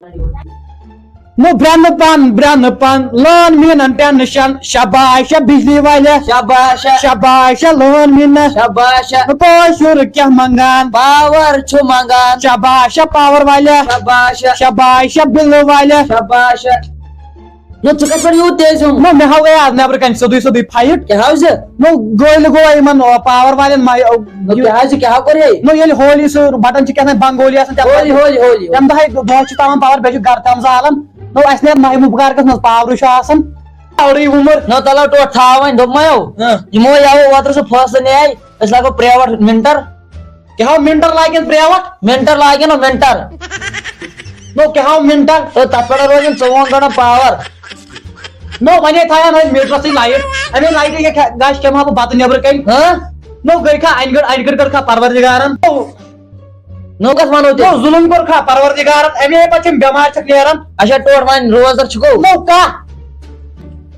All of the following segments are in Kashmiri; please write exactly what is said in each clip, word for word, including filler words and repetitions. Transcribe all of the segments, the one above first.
نو برٛنہٕ پن، برٛنہٕ پن، لٲن میٖنن ٹینشن، شاباش بجلی والیا، شاباش۔ شاباش لٲن میٖنس۔ شاباش۔ نو پوشُر کیٛاہ منٛگان؟ پاور چھُ منٛگان۔ شاباش پاور والیا۔ شاباش۔ شاباش بِلہٕ والیا۔ شاباش۔ نو ژٕ کتھ پٮ۪ٹھ یوٗت تیز ہیوٚم؟ نو مےٚ ہاو گٔے آز نٮ۪برٕ کنہِ سیوٚدُے سیوٚدُے فایٹ۔ کیٛاہ ہاو ژٕ؟ نو گٲلۍ گوٚو یِمن، آ، پاور والٮ۪ن ما-، نو کیٛاہ حظ چھِ، کیٛاہ ہاو کوٚر ہے؟ نو ییٚلہِ ہولی سُہ بٹن چھِ کیٛاہ تام بنگولی آسان، تَمہِ ہولی، دۄہ، ہولی، ہولی۔ تَمہِ دۄہ ہے، دۄہ چھِ تھاوان پاور، بیٚیہِ چھُ گرٕ تام زالان۔ نو اَسہِ نیرِ ماہِ مُبارکس منٛز پاورٕے چھُ آسان۔ پاورٕے وُمر۔ نو تَلو ٹوٹھ تھاو وۄنۍ، دوٚپمَے۔ ہاں۔ یِمو یَوٕ اوترٕ سُہ فٲصلہٕ نیے، أسۍ لاگو پرٛیویٹ مِنٹر۔ کیٛاہ ہاو مِنٹر لاگن پرٛیویٹ؟ مِنٹر لاگن نو مِنٹر۔ نو کیٛاہ ہاو مِنٹر؟ تہٕ تَتھ پٮ۪ٹھ روزن ژوٚوُہن گٲنٛٹن پاور۔ نو وۄنۍ تھاوان أتھۍ میٖٹرَسٕے لایٹ۔ اَمے لایٹہِ یہِ کھےٚ-، گژھِ کھٮ۪مہٕ ہا بہٕ بَتہٕ نیٚبرٕ کَنۍ۔ ہاں؟ نو گٔے کھا اَنہِ گٔٹۍ، اَنہِ گٔٹۍ کٔر کھا پروردگارَن۔ نو کَس وَنو تیٚلہِ؟ نو ظُلُم کوٚر کھا پروردگارَن۔ اَمے پَتہٕ چھِ یِم بٮ۪مارِ چھَکھ نیران۔ اچھا، ٹوٹھ وۄنۍ روزدَر چھُکو؟ نو کَتھ؟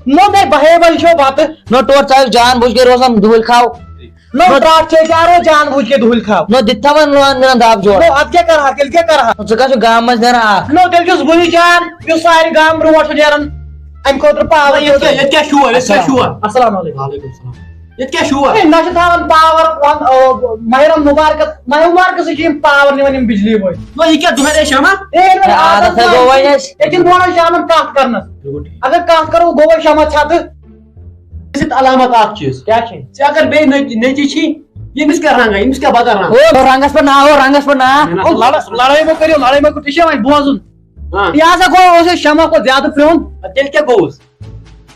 نو مےٚ بَہے بَجہِ چھو بَتہٕ۔ نو ٹوٹھ ژٕ آیُکھ جان بُجھ کے روزان دُہٕلۍ کھاو۔ نو نو ٹاٹھ چھے کیٛاہ روز جان بوٗجھ کے دُہٕلۍ کھاو۔ نو دِتھ تھاوان لون مِلان دب جوڑ۔ نو اتھ کیٛاہ کرہا، تیٚلہِ کیٛاہ کرہا؟ ژٕ کتھ چھُ گامہٕ منٛز نیران اکھ؟ نو تیٚلہِ چھُس بٕے جان، یُس سارے گام برونٛٹھ چھُ نیران، امہِ خٲطرٕ پاور ییٚتہِ کیٛاہ، ییٚتہِ کیٛاہ شور، ییٚتہِ کیٛاہ شور؟ السلام علیکم۔ وعلیکم السلام۔ ییٚتہِ کیٛاہ شور؟ ہے، نہ چھِ تھاوان پاور، ون، او، ماہِ رمضان مبارکس، ماہِ مبارکسٕے چھِ یِم پاور نِوان یِم بجلی وٲلۍ۔ نو یہِ کیٛاہ دۄہلے شمع؟ ہے، ییٚلہِ وۄنۍ ہے، عادت عادت ہے گوٚو وۄنۍ اَسہِ۔ ییٚتہِ چھِنہٕ بوزان شامن کتھ کرنس۔ بِلکُل ٹھیٖک۔ اگر کتھ کرو، گوٚو وۄنۍ شمع ژھٮ۪تہٕ۔ ژٕ علامت اکھ چیٖز۔ کیٛاہ چھِ؟ ژےٚ اگر بیٚیہِ نٔتۍ-، نیٚچی چھی، ییٚمِس کیٛاہ رنٛگا، ییٚمِس کیٛاہ بدل رنٛگ؟ ہو، رنٛگس پٮ۪ٹھ ناو، ہو، رنٛگس پٮ۪ٹھ ناو۔ نہ، نہ، ہو، لڑ-، لڑٲے مہ کٔرِو، لڑٲے مہ کٔرِو، تہِ چھِ وۄنۍ بوزُن۔ ہاں۔ یہِ ہسا گوٚو، اوس یہِ شمع کھۄتہٕ زیادٕ پرٛون۔ اَدٕ تیٚلہِ کیٛاہ گوٚوُس؟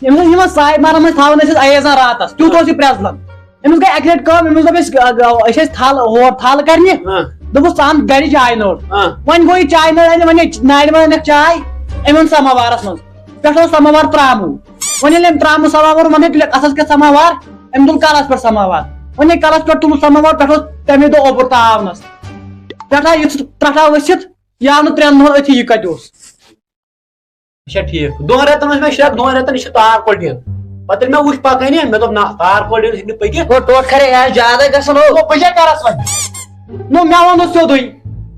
ییٚمِس یِمن ساے مارن منٛز تھاوان ٲسۍ أسۍ ایزان راتس، تیُتھ اوس یہِ پرٛزلان۔ أمِس گٔے اَکہِ لٹہِ کٲم، أمِس دوٚپ، أسۍ، أسۍ ٲسۍ تھل، ہور تھل کرنہِ۔ ہاں۔ دوٚپُس، ژٕ اَن گرِ چاے نٔر۔ ہاں۔ وۄنۍ گوٚو یہِ چاے نٔر اَنہِ، وۄنۍ یہِ نارِ منٛز اَنٮ۪کھ چاے، أمۍ اوٚن سماوارس منٛز۔ پٮ۪ٹھٕ اوس سماوار ترٛاموٗ۔ وۄنۍ ییٚلہِ أمۍ ترٛاموٗ سماوار ووٚن، مےٚ تُلِکھ اَتھس کٮ۪تھ سماوار؟ أمۍ تُل کلس پٮ۪ٹھ سماوار۔ وۄنۍ ییٚلہِ کلس پٮ۪ٹھ تُلُکھ سماوار، پٮ۪ٹھٕ اوس تَمے دۄہ اوٚبُر تاونس۔ پٮ۪ٹھٕ آو یُتھ ترٛٹھا ؤسِتھ، یہِ آو نہٕ ترٛٮ۪ن دۄہن أتھی، یہِ کتہِ اوس؟ اچھا، ٹھیٖک۔ دۄن رٮ۪تن اوس مےٚ شک، دۄن رٮ۪تن یہِ چھُ تار کۄٹھ دِوان۔ پتہٕ ییٚلہِ مےٚ وٕچھ پکٲنی، مےٚ دوٚپ، نہ، تار کۄٹھ دِوان، یہِ چھُنہٕ پٔکِتھ۔ گوٚو ٹوٹھ کھرے، یہِ آسہِ زیادے گژھان، ہو۔ گوٚو بہٕ کیٛاہ کرس وۄنۍ؟ نو، مےٚ ووٚنُس سیوٚدُے۔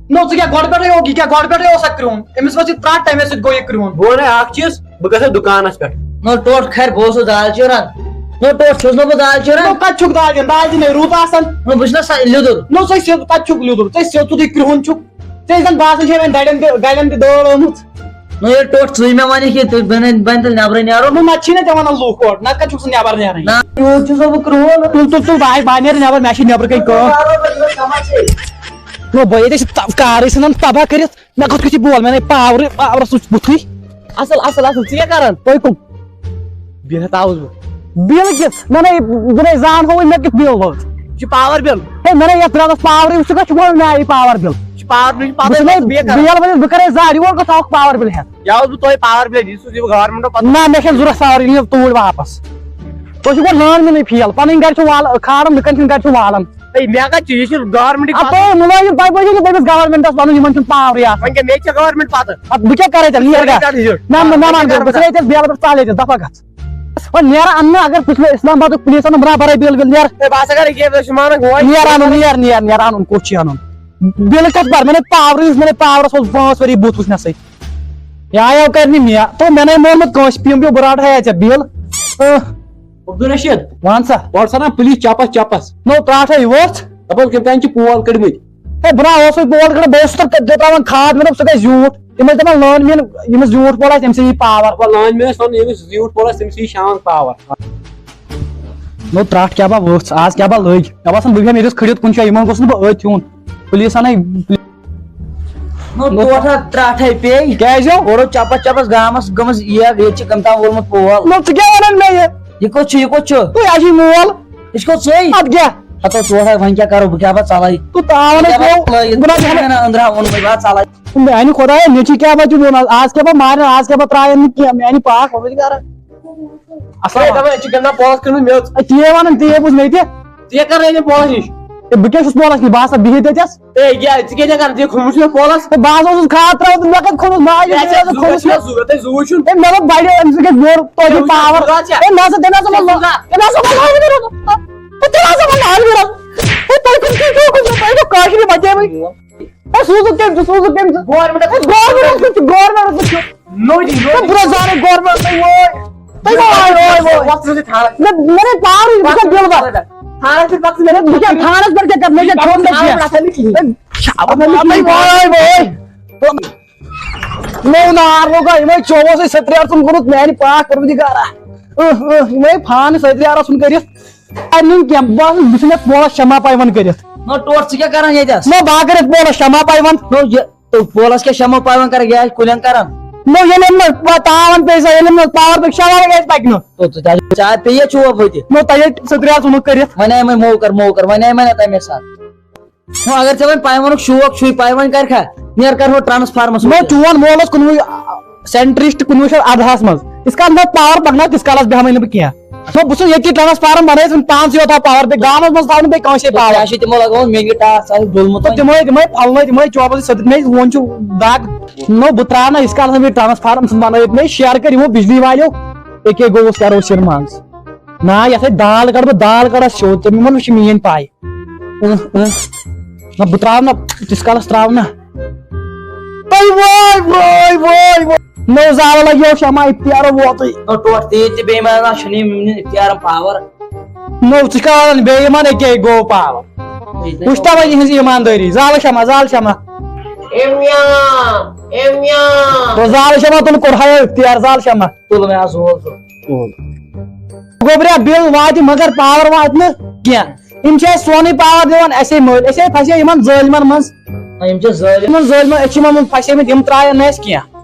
نو، ژٕ کیٛاہ گۄڈٕ پٮ۪ٹھے اوسُکھ، یہِ کیٛاہ گۄڈٕ پٮ۪ٹھے اوسا کرٛہُن؟ أمِس ؤژھ یہِ ترٛٹھ، تَمے سۭتۍ گوٚو یہِ کرٛہُن۔ بہٕ وَنے اکھ چیٖز، بہٕ گژھٕ دُکانس پٮ۪ٹھ۔ نو، ٹوٹھ کھرِ، بہٕ اوسُس دالچیٖن رَن۔ نو، ٹوٹھ چھُس نہٕ بہٕ دالچیٖن رَن۔ نو، کَتہِ چھُکھ دالچیٖن؟ دالچیٖن ہے رُت آسان۔ نو، بہٕ چھُس نا سا-، لیٚدُر۔ نو، ژٕ ہے سیوٚد، کَتہِ چھُکھ لیٚدُر؟ ژٕ ہے سیوٚد سیوٚدُے کرٛہُن چھُکھ۔ ژےٚ زَن باسان چھے وۄنۍ دَرٮ۪ن تہِ، گَلٮ۪ن تہِ دٲر ٲمٕژ۔ نہ ییٚلہِ ٹوٹھ ژٕے مےٚ وَنکھ یہِ، تیٚلہِ بَنہِ، بَنہِ تیٚلہِ نٮ۪برَے نیرُن۔ نہ، نَتہٕ چھی نہ ژےٚ وَنان لُکھ اورٕ، نَتہٕ کَتہِ چھُکھ ژٕ نٮ۪بر نیران؟ نہ، یوٗت چھُس نہٕ بہٕ کرٛہُن۔ تُل، تُل، تُل، بہٕ ہاے، بہٕ ہاے نیرٕ نٮ۪بر، مےٚ چھِ نٮ۪برٕ کَنہِ کٲم۔ نو، بہٕ ییٚتہِ چھِ تَ-، کارٕے ژھٕنان تباہ کٔرِتھ۔ مےٚ کوٚت کُس یہِ بول؟ مےٚ نے پاورٕ، پاورَس وٕچھ بُتھٕے۔ اَصٕل، اَصٕل، اَصٕل، ژٕ کیٛاہ کَران؟ تُہۍ کٕم؟ بِل ہٮ۪تھ آوُس بہٕ۔ بِل کِژھ؟ نہ، نہ، یہِ، بہٕ نے زانہوٕے مےٚ کیُتھ بِل ووت۔ یہِ چھُ پاور بِل۔ ہے، نہ، نہ، یَتھ درٛامَس پاورٕے، وٕچھ ژٕ کَتھ چھُکھ وَنان مےٚ آیی پاور بِل؟ یہِ چھُ پاور بِل، یہِ چھُ پَتہٕ بِل، بِل بِل کَرے زَر، یور گژھٕ ہاوُکھ پاور بِل ہٮ۪تھ۔ یہِ آوُس بہٕ تۄہہِ پاور بِل، یہِ سوٗز یہِ گورمٮ۪نٛٹو پَتہٕ۔ نہ، مےٚ چھَنہٕ ضوٚرَتھ پاور، یہِ نِیِو توٗرۍ واپَس۔ تُہۍ چھِو گۄڈٕ لٲن مِلٕے فیل، پَنٕنۍ گَرِ چھِو وال-، کھاران، لُکَن ہِنٛدۍ گَرِ چھِو والان۔ ہے، مےٚ کَتہِ چھُ؟ یہِ چھُ گورمٮ۪نٛٹٕے اَدٕ پَتہٕ۔ تُہۍ مُلٲزِم، تۄہہِ پَزیو نہٕ تٔمِس گورمٮ۪نٛٹَس وَنُن، یِمَن چھُنہٕ پاورٕے آسان۔ وۄنۍ کیٛاہ، مےٚ چھےٚ گورمٮ۪نٛٹ پَتہٕ۔ اَدٕ بہٕ کیٛاہ کَرٕ تیٚلہِ؟ نیر گژھ۔ کَتھ یہِ چھُ؟ نہ، نہ، نہ، نہ، بہٕ ژھٕنَے ژےٚ بیلہٕ پٮ۪ٹھ ژَلے ژےٚ، دَفا گژھ۔ وۄنۍ نیر اَننہٕ، اگر پُشلے اِسلام آبادُک پُلیٖس اَنُن، بَرابَرَے بیل ویل، نیر۔ ہے، بہٕ ہسا کَرٕ ییٚکیٛاہ، بہٕ چھُس مانان گوٚو وۄنۍ۔ نیر اَنُن، نیر، نیر، نیر اَنُن، کوٚت چھُے اَنُن؟ بیلہٕ کَتھ بَر؟ مےٚ نے پاورٕے، یُس مےٚ نے پاورَس اوس پانٛژھ ؤری بُتھ وٕچھنَسٕے۔ یا یو کَرِ نہٕ مےٚ، تو مےٚ نے مونمُت کٲنٛسہِ پیوٚم پیوٚو، بہٕ رَٹہٕ ہے ژےٚ بیل۔ اۭں۔ عبدالرشید۔ وَن سا۔ اورٕ سا نا پُلیٖس چَپَس چَپَس۔ نو ترٛٹھ ہے ووٚژھ۔ دَپان کٔمۍ تام چھِ پول کٔڑمٕتۍ۔ ہے، بہٕ نا اوسُے پول کَڑان، بہٕ اوسُس تَتھ ترٛاوان کھاد، مےٚ دوٚپ سُہ گژھِ زیوٗٹھ۔ تِم ٲسۍ دَپان لٲن مین، ییٚمِس زیوٗٹھ پول آسہِ، تٔمۍ سٕے یی پاور۔ وۄنۍ لٲن مین ٲسۍ وَنان، ییٚمِس زیوٗٹھ پول آسہِ، تٔمِس یی شام پاور۔ نو ترٛٹھ کیٛاہ با وٲژھ، آز کیٛاہ با لٔج؟ مےٚ باسان بہٕ بیٚہمہٕ ییٚتٮ۪س کھٔڑِتھ کُنہِ جایہِ، یِمن گوٚژھ نہٕ بہٕ أتھۍ ہیوٚن۔ پُلیٖس اَنے۔ نو ٹوٹھا ترٛٹھے پیٚیہِ۔ کیٛازِ ہو؟ اورٕ چپس چپس گامس گٔمٕژ یہِ، ییٚتہِ چھِ کٔمۍ تام وولمُت پول۔ نو ژٕ کیٛاہ وَنان مےٚ یہِ؟ یہِ کوٚت چھُ، یہِ کوٚت چھُ؟ تُہۍ اَسہِ مول۔ أسۍ کوٚت ژٕے؟ اَدٕ کیٛاہ؟ ہتو ژور ہا، وۄنۍ کیٛاہ کرو؟ بہٕ کیٛاہ بہٕ ژلے؟ تہٕ تاوَن بہٕ کیٛاہ ٲسۍ بہٕ پیوٚو۔ لٲگِتھ؟ بہٕ نہ ژٕ ہٮ۪کہٕ نہٕ أنٛدرا اوٚن وۄنۍ بہٕ ژلے۔ میٛانہِ خۄدایہ، مےٚ چھِ کیٛاہ وَتہِ ووٚن آز، آز کیٛاہ بہٕ مارن، آز کیٛاہ بہٕ ترٛاین نہٕ کینٛہہ، میٛانہِ پاک، وۄنۍ کران۔ اَسلام۔ ہے، دَپان، أسۍ چھِ گِنٛدان پولَس کٕنُن میٚژ۔ اے، تی ہے وَنان، تی ہے بوٗز مےٚ تہِ۔ ژٕ کیٛاہ کَرٕ أمۍ پولَس نِش؟ اے، بہٕ کیٛاہ چھُس پولَس نِش؟ بہٕ ہسا بِہِتھ ییٚتٮ۪س۔ اے، یہِ، ژٕ کیٛاہ کَران؟ ژٕ کھوٚمُت چھُکھ پولَس؟ اے، بہٕ ہسا اوسُس کھاد ترٛاوان، مےٚ کَتہِ کھوٚمُت؟ ماجہِ ہے، مےٚ ژےٚ ہسا زُو، کھوٚمُت ژےٚ مےٚ۔ زُو، ژےٚ زُوٕے چھُنہٕ۔ اے، مےٚ دوٚپ بَڑیو، أمۍ سۭتۍ گژھِ بیوٚر توتہِ ژےٚ پاوَر۔ زُو چھُنہٕ۔ اے، نہ سا، تٔمۍ ہسا ووٚن، ژےٚ زُو۔ تٔمۍ ہسا ووٚن، اے، تٔمۍ ہسا ووٚن، اے، تۄہہِ کٔم چھِو، تۄہہِ کٔم چھِو، تۄہہِ چھِو کٲشرِ بَچے وۄنۍ۔ ہے، سوٗزُکھ کٔمۍ چھُ، سوٗزُکھ کٔمۍ چھُ؟ گورمٮ۪نٛٹَس ہے، گورمٮ۪نٛٹَس سۭتۍ چھُ، گورمٮ۪نٛٹَس سۭتۍ چھُ۔ نوٚو دِی، نوٚو ہے، دِی۔ بہٕ روزٕ زانَے گورمٮ۪نٛٹَس سۭتۍ، وٲے۔ تُہۍ ما وٲے، وٲے، وٲے؟ وَتھ روزِ ٹھارَس۔ مےٚ، مےٚ نے پاورٕے، بہٕ کیٛاہ دِلہٕ بَتھ؟ ٹھارَس پٮ۪ٹھ پَتہٕ مےٚ، بہٕ کیٛاہ ٹھارَس پٮ۪ٹھ کیٛاہ کَرٕ؟ مےٚ کیٛاہ کھیوٚن مےٚ کینٛہہ؟ پاورَس پٮ۪ٹھ اَتھَے نہٕ کِہیٖنۍ۔ ہے، شاو-، وَتھ روزِ وٲے، وٲے۔ نوٚو نار لوٚگا یِمَے چوبو سۭتۍ سترٛیٚر ژھُن کوٚرمُت میٛانہِ پاک پروردگارا۔ اۭں، اۭں، یِمَے فان سترٛیٚر ژھُن کٔرِتھ۔ اَتہِ نہٕ کینٛہہ، بہٕ آسُس، بہٕ چھُس مےٚ پولَس شمع پاوان کٔرِتھ۔ نہ، ٹوٹھ، ژٕ کیٛاہ کران ییٚتٮ۪س؟ نہ، بہٕ ہا کٔرِتھ پولَس شمع پاوان۔ نہ، یہِ، تہٕ پولَس کیٛاہ شمع پاوان کران؟ یہِ آسہِ کُلٮ۪ن کران۔ نہ، ییٚلہِ أمۍ نہٕ پا-، تاوَن پیٚیہِ سا، ییٚلہِ أمۍ نہٕ پاوَر پیٚیہِ، شمع کیٛازِ پَکہِ نہٕ؟ تو ژٕ تہِ آسہِ، ژےٚ پیٚیہِ ژوب ہوٚتہِ۔ نہ، تۄہہِ ییٚتہِ سترٛیٚر ژھُنُکھ کٔرِتھ۔ وۄنۍ آیہِ وۄنۍ موقعہٕ، موقعہٕ، وۄنۍ آیہِ وۄنۍ تَمے ساتہٕ۔ وۄنۍ اگر ژےٚ وۄنۍ پایونُک شوق چھُے، پایون کر کھا، نیر کرہو ٹرانسفارمس نہ، منٛز۔ چون مول اوس کُنوُہ سینٹرسٹ، کُنوُہ شیٚتھ اردہس منٛز۔ یِس کالس نہٕ پاور پکناو، تِس کالس بیہمے نہٕ بہٕ کینٛہہ۔ نہ، بہٕ چھُس ییٚتی ٹرانسفارم بنٲیِتھ، وۄنۍ پانسٕے یوت تھاو پاور، بیٚیہِ گامس منٛز تھاو نہٕ بیٚیہِ کٲنٛسے پاور۔ کیٛاہ چھِ تِمو لگاومُت؟ مےٚ یہِ ٹاس آسہِ ڈوٚلمُت تہٕ وۄنۍ۔ تِمے، تِمے پھلنٲے، تِمے چوبس سۭتۍ مےٚ وۄنۍ چھُ دگ۔ نہ، بہٕ ترٛاو نہ یِس کالس نہٕ مےٚ ٹرانسفارم ژھٕن بنٲیِتھ مےٚ شیر کٔرۍ یِمو بجلی والیو۔ أکے گوٚوُس کرو سِر منٛز۔ نہ، یتھ ہے دال کڑٕ بہٕ، دال کڑس سیوٚد، تٔمۍ ووٚن، وۄنۍ چھِ میٲنۍ پاے۔ اۭں، اۭں۔ نہ، بہٕ ترٛاوٕ نہ، تِس کالس ترٛاوٕ نہ۔ وٲے، وٲے، وٲے، وٲے۔ نٔو زالہٕ لگیو شمع، اختیار ووتُے۔ نہ، ٹوٹھ تہِ ییٚتہِ بیٚیہِ ما چھُنہٕ یِم، یِم اختیارن پاور۔ نٔو، ژٕ چھُکھا ونان بیٚیہِ یِمن أکے گوٚو پاور؟ ییٚتہِ وٕچھ تو وۄنۍ یِہنٛز ایٖماندٲری۔ زالہٕ شمع، زالہٕ شمع۔ اے میاں، اے میاں۔ تو زالہٕ شمع، تُل کوٚرہاے اختیار، زالہٕ شمع۔ تُل مےٚ آز ہول سُہ۔ گوٚبریا، بِل واتہِ مگر پاور واتہِ نہٕ کینٛہہ۔ یِم چھِ اَسہِ سونُے پاور دِوان، اَسے مٔلۍ، أسے پھسے یِمن ظٲلمن منٛز۔ نہ، یِم چھِ ظٲلِم۔ یِمن ظٲلمن، أسۍ چھِ یِمن منٛز پھسیمٕتۍ، یِم ترٛایَن نہٕ اَسہِ کینٛہہ۔